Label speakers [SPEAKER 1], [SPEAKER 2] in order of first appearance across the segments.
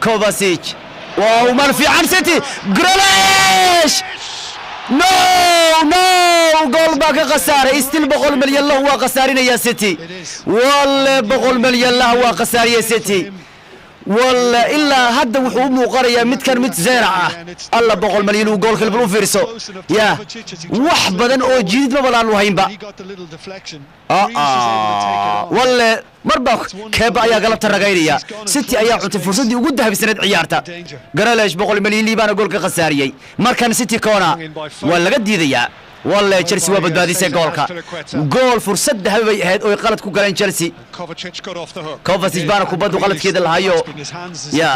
[SPEAKER 1] Kovacic, wow, mal fiican City. Grealish, no, no, gool baa ka khasaaray. Still 100 milyan lahu waa khasaarinaya City. Walle 100 milyan lah waa khasaariya City. Walle ilaa hadda wuxuu u muuqanayaa midkan mid zeerac ah. Alla, 100 malyan uu goolka bal u fiirso. Ya, wax badan oo jiidid ma balaan haynba. Walle marba Kepa ayaa galabta ragaynaya. City ayaa cuntay fursaddii ugu dahabsaneed ciyaarta. Grealish 100 milyan liibaana gool ka khasaariyey. Markan City corner waa laga diidayaa. Walle Chelsea waa badbaadisay goolka. Gool fursad dahabi bay ahayd oo ay qalad ku galeen Chelsea. Kovacic baana kubaddu qaladkeeda lahayo. Ya,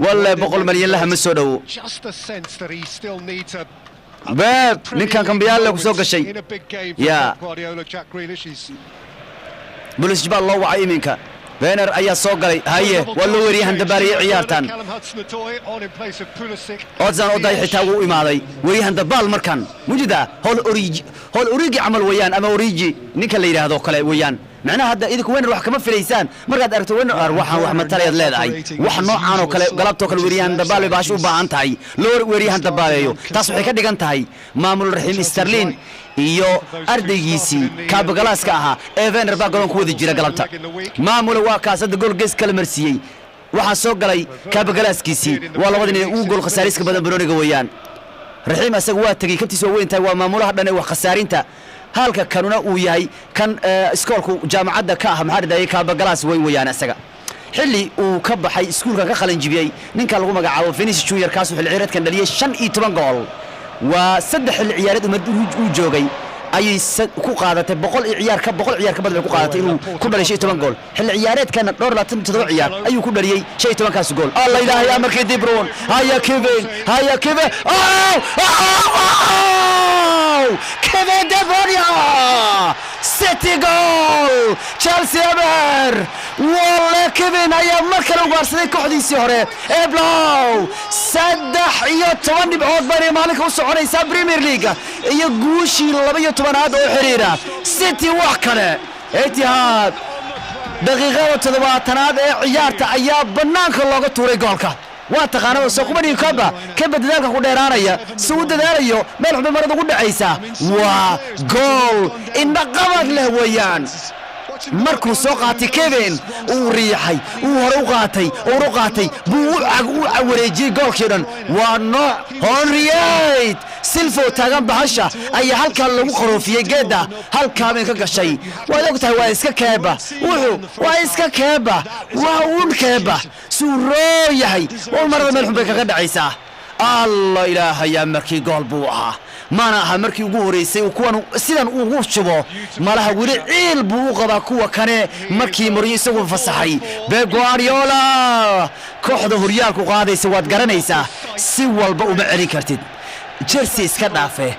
[SPEAKER 1] walle 100 malyan laha ma soo dhowo. Pep ninkan kambiyaale ku soo gashay. Ya, Pulisic baa loo wacay iminka. Werner ayaa soo galay. Haye, waa loo weeriyahan dabaariyey ciyaartan. Hudson Odoi xitaa wuu imaaday. Weeryahan dabaal markan mujida hol Origi, hol Origi camal weeyaan, ama Origi ninka la yidhaahdo kale weeyaan. Macnaha hadda idinku Werner wax kama filaysaan. Markaad aragto Werner, ar waxaan wax matalayaad leedahay. Wax noocaan oo kale galabtoo kale weeryahan dabaal bay baasho u baahan tahay, loo weeryahan dabaaleeyo. Taas waxay ka dhigan tahay maamul Raxiim Sterling iyo ardaygiisii kaabagalaaska ahaa ee Werner baa garoon ku wada jira galabta. Maamule waa kaas hadda gool gees kala marsiiyey. Waxaa soo galay kaabagalaaskiisii. Waa labada nin ugu gool khasaariska badan banooniga weeyaan. Raxiim asaga waa tegey, kabtiisa waa weyn tahay, waa maamulaha dhan ee wax khasaarinta, halka kanuna uu yahay kan iskoolku jaamacadda ka ah, maxaa dhadayay, kaabagalaas weyn weeyaan. Isaga xilli uu ka baxay iskuulka ka qalinjibiyey ninka lagu magacaabo Vinicius Junior, kaasuu xilli ciyaareedkan dhaliyey 15 gool. Waa 3 xilli ciyaareed uu joogay ayay ku qaadatay 100 iyo ciyaar ka 100 ciyaar ka badan bay ku qaadatay inuu ku dhalay 15 gool. Xilli ciyaareedkana dhowr 27 ciyaar ayuu ku dhaliyey 15-kaas gool. Alla Ilaahay amarkii, De Bruyne! Haya Kevin, haya Kevin! Oh, oh! Kevin De Bruyne! City goal, Chelsea eber. Walle Kevin ayaa mar kale ugaarsaday kooxdiisii hore ee blow. 13 dhibcood baynay maalinka u soconaysaa Premier League iyo guushii 12aad oo xiriira City. Wax kale Etihad, daqiiqada 70aad ee ciyaarta ayaa bannaanka looga tuuray goolka. Waa taqaanada soo kuma dhigi Kepa. Kepa dadaalka ku dheeraanaya, si uu dadaalayo, meel xubin marada ugu dhacaysa. Waa gool indhaqabad leh weeyaan. Markuu soo qaatay Kevin, uu riixay, uu hore u qaatay, hore u qaatay buu u wareejiyey goolkii dhan. Waa nooc Henriette Silfo taagan bahasha ayaa halkaa lagu qaroofiyey geedda, halkaa bay ka gashay. Waad og tahay, waa iska Kepa. Wuxuu waa iska Kepa, waa uun Kepa suu roo yahay. Waa marada meel xun bay kaga dhacaysaa. Alla Ilaahayaa, markii gool buu ahaa. Mana aha markii ugu horeysay uu kuwan sidan ugu shubo. Malaha weli ciil buu u qabaa kuwa kane markii Mourinho isagu fasaxay. Pep Guardiola kooxda horyaalku qaadaysa waad garanaysaa, si walba uma celin kartid. Chelsea iska dhaafe,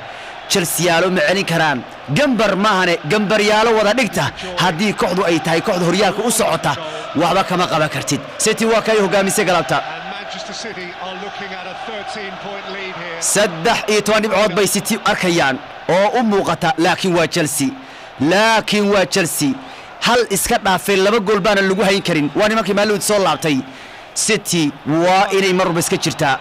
[SPEAKER 1] Chelseayaalo ma celin karaan. Gambar maahane, gambaryaalo wada dhigta. Haddii kooxdu ay tahay kooxda horyaalka u socota, waxba kama qaban kartid. City waa kay hogaamisay galabta.
[SPEAKER 2] Manchester City are looking at a 13-point lead here.
[SPEAKER 1] 13 dhibcood bay City arkayaan oo u muuqata, laakiin waa Chelsea, laakiin waa Chelsea. Hal iska dhaafay, laba gool baana lagu hayn karin. Waa nimankii maalmood soo laabtay. City waa inay mar walba iska jirtaa.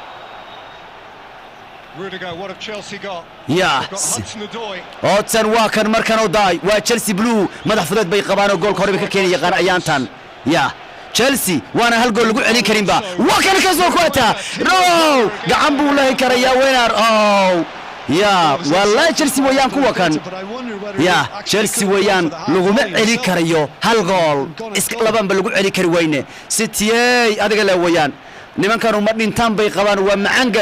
[SPEAKER 2] Rudiger, what have Chelsea got?
[SPEAKER 1] Ya.
[SPEAKER 2] They've got Hudson-Odoi.
[SPEAKER 1] Hudson waa kan markan. Odoi waa Chelsea blue, madax fudeed bay qabaan oo goolka hore bay ka keeni yaqaan ayaantan. Ya, Chelsea waana hal gool lagu celin karinba. Waa kan kasoo kuwata no, gacan buu lahi karayaa Werner. Oh ya, waa Chelsea weeyaan kuwa kan. Ya, Chelsea weeyaan, laguma celin karayo hal gool, iska labanba lagu celin kari weyne. City-ey adiga le weeyaan, nimankanu ma dhintaan bay qabaan. Waa macanga,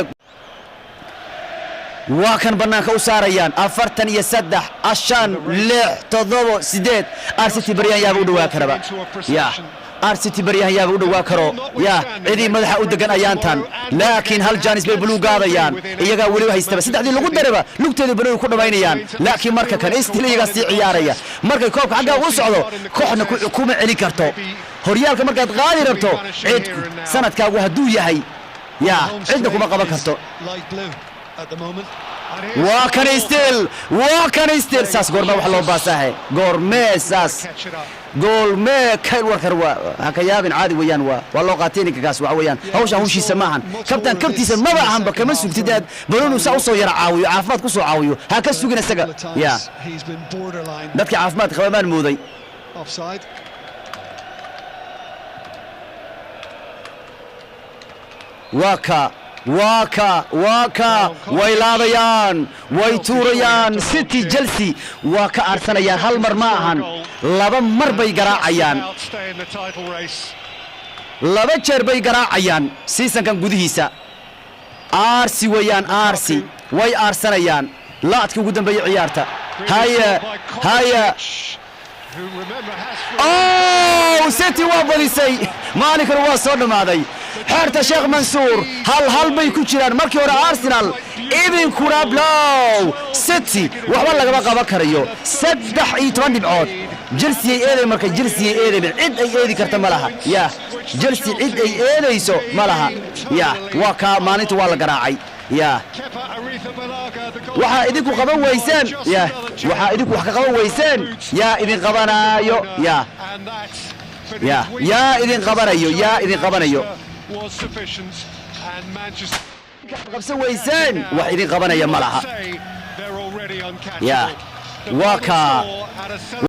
[SPEAKER 1] waa kan bannaanka u saarayaan. 43, 5, 6, 7, 8. Arcity baryahan yaaba u dhawaa karaba. Ya, Arcity baryahan yaaba u dhawaa karo. Ya, cidii madaxa u degan ayaantan, laakiin hal jaanis bay buluu gaadayaan. Iyagaa weliba haystaba saddexdii lagu daraba, lugteeda banooni ku dhammaynayaan. Laakiin marka kan still iyagaa sii ciyaaraya. Markay koobka xaggaa u socdo, kooxna kuma celin karto. Horyaalka markaad qaadi rabto, cid sanadkaagu hadduu yahay, ya, cidna kuma qaban karto. Waa kan still, waa kan still. Saas goormee wax loo baasaahe? Goormee saas? Gool mee? Kyle Walker waa ha ka yaabin, caadi weeyaan. Waa loo qaatay ninka kaas. Waxa weeyaan hawsha hawshiisa maahan, kabtaan kabtiisa maba ahanba. Kama sugtid aad baloonu saa usoo yara caawiyo, caafimaad ku soo caawiyo, ha ka sugin isaga ya.
[SPEAKER 2] He's been borderline
[SPEAKER 1] Dadka caafimaad qaba maan mooday.
[SPEAKER 2] offside.
[SPEAKER 1] Waa ka, waa ka, waa ka, way laabayaan, way tuurayaan. City Chelsea waa ka aarsanayaan. Hal mar ma ahan, laba mar bay garaacayaan.
[SPEAKER 2] Out stay in the title race.
[SPEAKER 1] Laba jeer bay garaacayaan seasonkan gudihiisa. Aarsi weeyaan, aarsi, way aarsanayaan. Laadkii ugu dambeeyey ciyaarta. Haye, haye.
[SPEAKER 2] Who, remember, has
[SPEAKER 1] Oh, City waa badisay, maalinkana waa soo dhammaaday. Xeerta Sheekh Mansuur 1-1 bay ku jiraan. Markii hore Arsenal, idinkuna blow. City waxba lagama qaban karayo, 13 dhibcood. Chelsea ay eeday marka, Chelsea ay eeday, cid ay eedi karta ma laha. Ya, Chelsea cid ay eedayso ma laha. Ya, waa kaa, maalinta waa la garaacay ya.
[SPEAKER 2] Kepa Arrizabalaga, the
[SPEAKER 1] Waxaa idinku qaban weyseen ya, waxaa idinku wax ka qaban weyseen yaa idin qabanaayo ya.
[SPEAKER 2] And that
[SPEAKER 1] Ya, yaa idin qabanayo, yaa idin qabanayo.
[SPEAKER 2] was sufficient and Manchester
[SPEAKER 1] Qabsan weyseen, wax idin qabanaya ma laha.
[SPEAKER 2] say they're already uncatchable.
[SPEAKER 1] Ya, waa kaa.
[SPEAKER 2] At a